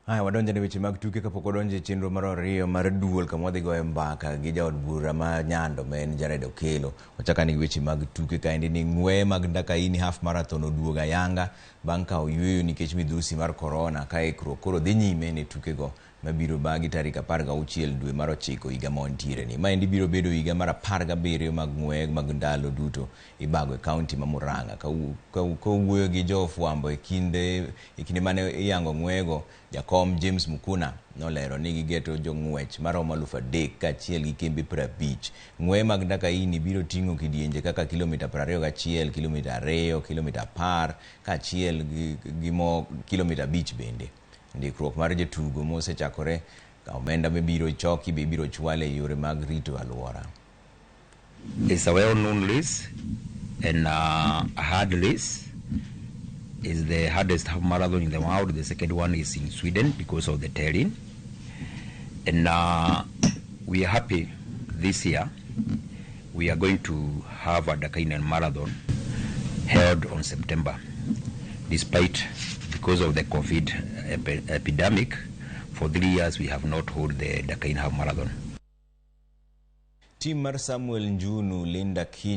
Haya, wadonjo ne weche mag tuke kapok wadonjo e chenro mar ariyo mar duol kama wadhi goye mbaka gi jaod bura ma Nyando ma en Jared Okello. Wachako gi weche mag tuke kaendi ni ng'weye mag Ndakaini half marathon oduogo ayanga bang' kawo yueyo nikech midhusi mar korona ka ikruok koro dhi nyime ne tukego mabiro bagi tarik 16 dwe mar 9 higa ma wantiere ni. Maendi biro bedo higa mar 17 mag ng'weye mag ndalo duto ibago e kaunti ma Murang'a. Kowuoyo gi jofwambo e kinde mane iyango ng'weyego, jakom James Mukuna nolero ni gigeto jong'wech maromo 3000 kaachiel gi kembe 50. Ng'weye mag Ndakaini biro ting'o kidienje kaka kilomita 21, kilomita 2, kilomita 10 kaachiel gi mo kilomita 5 bende. Ndikruok mar jotugo mosechakore omenda mibiro choki be ibiro chwal e yore mag rito alwora. It's a well-known race and a hard race. Is the hardest half marathon in the world. The second one is in Sweden because of the terrain. And we are happy this year we are going to have a Ndakaini marathon held on September. Despite, because of the COVID epidemic, for 3 years we have not held the Ndakaini half marathon. Tim mar Samuel Njunu, Linda Kiny